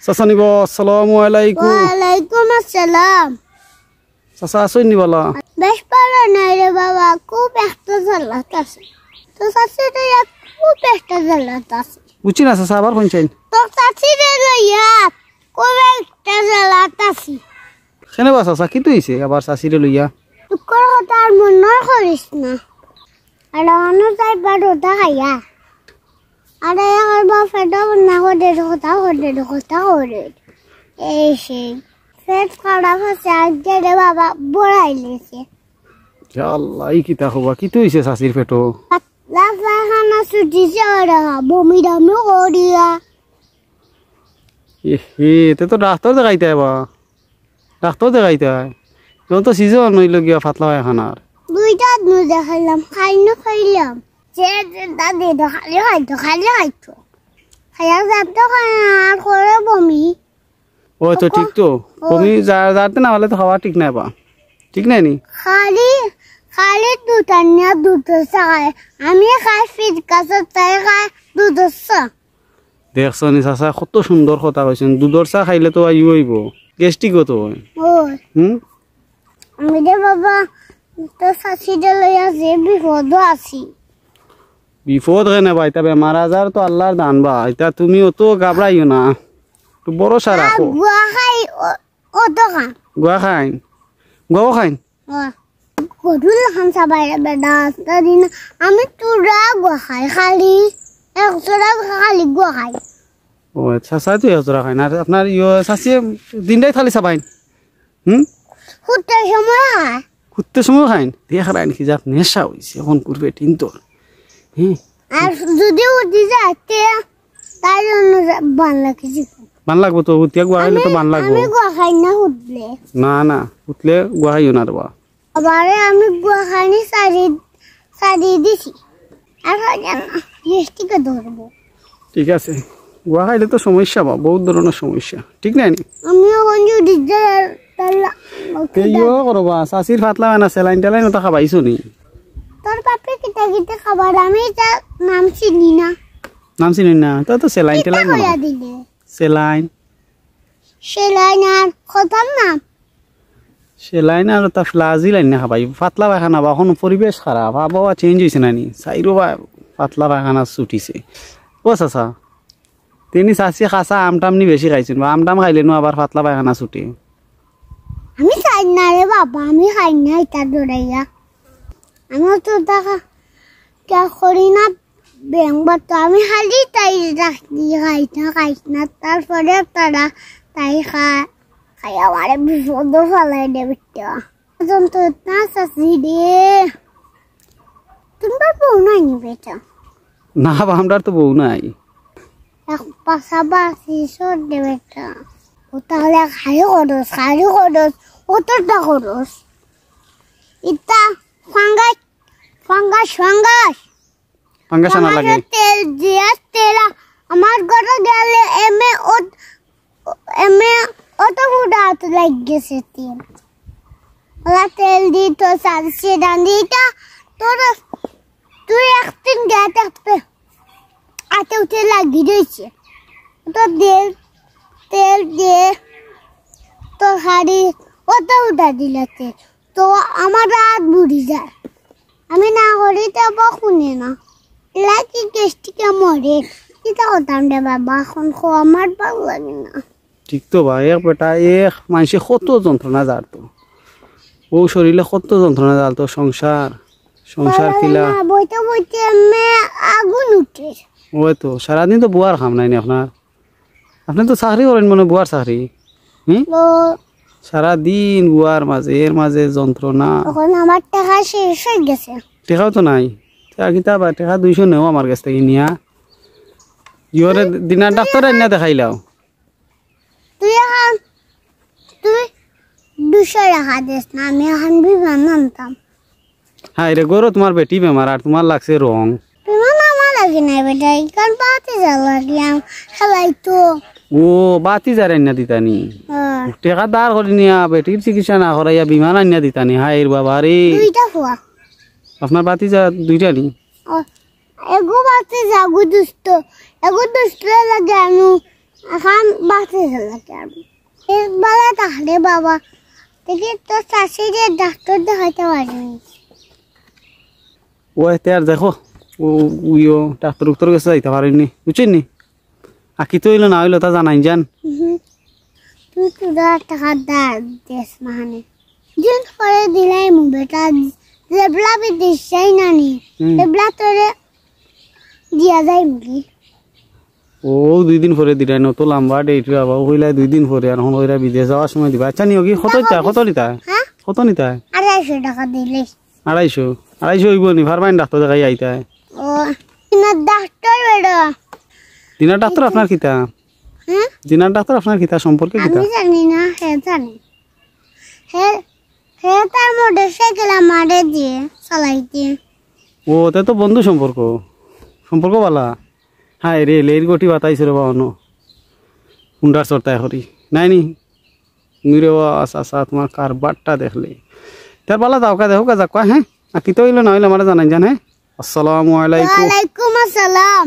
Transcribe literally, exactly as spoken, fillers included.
চাচা নিব, আসসালামু আলাইকুম। ওয়ালাইকুম আসসালাম। চাচা, আছইন নি বালা? বেশ বালা নাই রে বাবা, খুব একটা জ্বালাত আছি। তো চাচিরে লইয়া খুব একটা জ্বালাত আছি। বুঝছি না চাচা, আবার কইন চাইন। তো চাচিরে লইয়া খুব একটা জ্বালাত আছি। কেনে বা চাচা, কিতা অইছে আবার চাচিরে লইয়া? দুঃখর কথা আর মনো করিস না। আর অনো যাইবার ওটা খাইয়া। আর একবার বাপ এটা না করে, কথা করে, কথা করে। এই সেই। পেট খারাপ আছে, আজকে রে বাবা বড়াই লেছে। ইয়া আল্লাহ, ই কিতা কইবা? কিতা অইছে চাচির পেটো? পাতলা পায়খানা ছুটিছে ওরা, বমি টমি করিয়া। এ হে, তে তো ডাক্তার দেখাইতায় বা। ডাক্তার দেখাইতায়। এখন তো সিজন অইলো গিয়া পাতলা পায়খানার। দুইটা দিন দেখাইলাম, খাইনো খাইলাম। যে যেটা দিতো, খালি খাইতো, খালি খাইতো। খাইয়া যাতো খায় না, আর করে বমি। ও তো ঠিক তো। ও। বমি যা-, যাতে না অইলে তো খাওয়া ঠিক নায় বা। ঠিক নায় নি? খালি, খালি দুধ আনিয়া দুধ চা খায়। আমি খাই ফিট কাছে, তাই খায় দুধ চা। দেখছো নি চাচা, কত সুন্দর কথা কইছইন। দুধর চা খাইলে তো আইও অইবো, গ্যাস্ট্রিকও তো অয়। ও। হুম? আমি রে বাবা, তো চাচিরে লইয়া যে বিপদো আছি। বিপদ কেনে বা, ইতা বেমার আজার তো আল্লাহর দান বা, ইতা তুমি অত ঘাবড়াইও না, একটু ভরসা আর রাখো। গুয়া খাই ও-, অত খান। গুয়া খাইন? গুয়াও খাইন? ও, গরুর লাখান চাবাইরা বেটা, আস্তা দিন আমি তুরা গুয়া খাই, খালি এক জোড়া খালি গুয়া খাই। ও আচ্ছা, চাচা তো এক জোড়া খাইন, আর আপনার ইয়ো চাচিয়ে দিনটাই খালি চাবাইন? হুম? হুতে সময় খায়। হুতে সময় খাইন? দেখরায়নি কি জাত নেশা অইছে, এখন করবে টিন তোর। হুম? আর যদি উঠি যায়, তে তার জন্য বান লাগে জীবন। বান লাগবো তো, হুতিয়া গুয়া খাইলে তো আমি, বান লাগবো। আমি গুয়া খাই না হুতলে। না, না, হুতলে গুয়া খাইও না রে বা। আবারে আমি গুয়া খানি সারি, সারি দিছি। আর খাই না, গ্যাস্ট্রিকে ধরবো। ঠিক আছে, গুয়া খাইলে তো সমস্যা বা, বহুত ধরনের সমস্যা, ঠিক নায় নি? আমি এখন যদি যে তাহলে এই ইয়ো করো বা, চাচির পাতলা বানা স্যালাইন ট্যালাইন ওটা খাবাইছো নি? তোর বাপে কিতা কিতা খাবার, আমি তার নাম চিনি না। নাম চিনি না, তা তো স্যালাইন কিতা ট্যালাইন মনে কইয়া হয়। দিলে? স্যালাইন। স্যালাইন আর কথার নাম? স্যালাইন আর ওটা ফ্লাক্সিন আইন না খাবাই। পাতলা পায়খানা বা, এখন পরিবেশ খারাপ, আবহাওয়া চেঞ্জ অইছে না নি? চাইরো বা পাতলা পায়খানা ছুটিছে। ও চাচা, তে নি চাচি কাঁচা আম টাম নি বেশি খাইছইন বা, আম টাম খাইলে নু আবার পাতলা পায়খানা ছুটে। আমি চাই না রে বাবা, আমি খাই না ইতা ডরাইয়া। আমি তো তা খা-, তা করি না, ব্যাং বা তো আমি খালি তাই রাখি খাই না, খাই না। তারপরে তারা তাই খায়, খাই আমারে বিপদো ফালাই দে বেটা। যন্ত্রণা চাচি রে। তোমার বউ নাই নি বেটা? না বা, আমরার তো বউ নাই। এক পাশাপাশি সর দে বেটা। ও তাহলে খালি খরচ, খালি খরচ, কতটা খরচ? ইতা ফাঙ্গাস, ফাঙ্গাস, ফাঙ্গাস। ফাঙ্গাস আনা লাগে। ফাঙ্গাসর তেল দিয়া তেল আ-, আমার ঘরো গেলে এমে অত-, এমে অত ফুটা অত লাগি গেছে তেল। ওলা তেল দি তো সারছে রান্দিটা, তোর তুই একদিন গিয়া দেখবে, আতে উঠে লাগি রইছে। তো তেল, তেল দিয়ে তরকারি অত ফুটা দিলাতে। তো আমার রাত বুড়ি যায়। আমি না করি তো আবার শুনে না। এলা কি গ্যাস্ট্রিকে মরে। কিতা করতাম রে বাবা, এখন খো আমার ভালো লাগে না। ঠিক তো বা, এক বেটা, এক মানষে কত যন্ত্রণা জারতো। ও শরীরে কত যন্ত্রণা জারতো, সংসার, সংসার ভালো লাগে কিলা। না, বইতে বইতে এমনে আগুন উঠে। ওই তো, সারাদিন তো বুয়ার কাম নাই নি আপনার। আপনে তো চাকরি করইন মনে, বুয়ার চাকরি। হুম? তো সারাদিন বুয়ার মাঝে, এর মাঝে যন্ত্রণা। এখন আমার টেকা শেষ অই গেছে। টেকাও তো নাই। টেকা কিতা বা, টেকা দুইশো নেও আমার গেছ থাকি নিয়া। ইয়রে দিনার ডাক্তার আইনা দেখাইলাও। তুই এখন, তুই দুইশো টেকা দিস না, আমি এখন বিমান আনতাম। হায় রে, ঘরো তোমার বেটি বেমার আর তোমার লাগছে রং। বিমান আমার লাগি নাই বেটা, ইখান ভাতিজার লাগি আম-, খেলাই তো। ও, ভাতিজারে আইনা দিতানি। হ্যাঁ। টেকা ধার করি নিয়া বেটির চিকিৎসা না করাইয়া বিমান আইনা দিতানি। হায় রে বাবা রে। দুইটা ফুয়া। আপনার ভাতিজা দুইটা নি? ও, এগু ভাতিজা, এগু দুষ্ট। এগু দুষ্ট লাগে আমি এখন বাঁচি গেল কি আমি? একবারে তাহলে বাবা, দেখি তো চাষি যে ডাক্তার দেখাইতে পারিনি। ও এতে আর দেখো, ও উইও ডাক্তার উক্তর গেছে যাইতে পারেনি, বুঝছেন নি? আর কি তো হইলো না হইলো তা জানাই যান। হুম। তুই তো দশ টাকা দা-, দেস মাহানে। দিন পরে দিলাই মু বেটা, জেবলা বিদেশ যাই না নি। হুম। জেবলা তোরে দিয়া যাই মুগি। ও দুই দিন পরে দিলাই, নত লম্বা ডেট রে বাবা, ও কইলাই দুই দিন পরে, আর এখন কইরা বিদেশ যাওয়ার সময় দিবা। আচ্ছা নিও কি, কত নিতা, কত নিতা? হ্যাঁ? কত নিতা? আড়াইশো টাকা দিলে। আড়াইশো? আড়াইশো হইব নি, পারবাই নি ডাক্তার দেখাই আইতায়? ও, না ডাক্তার বেটা। দিনার ডাক্তার আপনার কিতা? হ্যাঁ? দিনার ডাক্তার আপনার কিতা, সম্পর্কে কিতা? আমি জানি না, হে জানে। হে, হে তার মোটরসাইকেল আমারে দিয়ে চালাইতে। ও, তে তো বন্ধু সম্পর্ক, সম্পর্ক বালা। হায় রে, লেইর গটি বাতাইছে রে বাবা, অনো হুন্ডার চর্তায় করি নাই নি? নুরে বাবা, আচ্ছা আচ্ছা, তোমার কারবারটা দেখলে। তার বালা যাও কা, দেখো কা, যাক কা, হ্যাঁ? আর কিতা হইলো না হইলো আমারে জানাই যান, হ্যাঁ? আসসালামু আলাইকুম। ওয়ালাইকুম আসসালাম।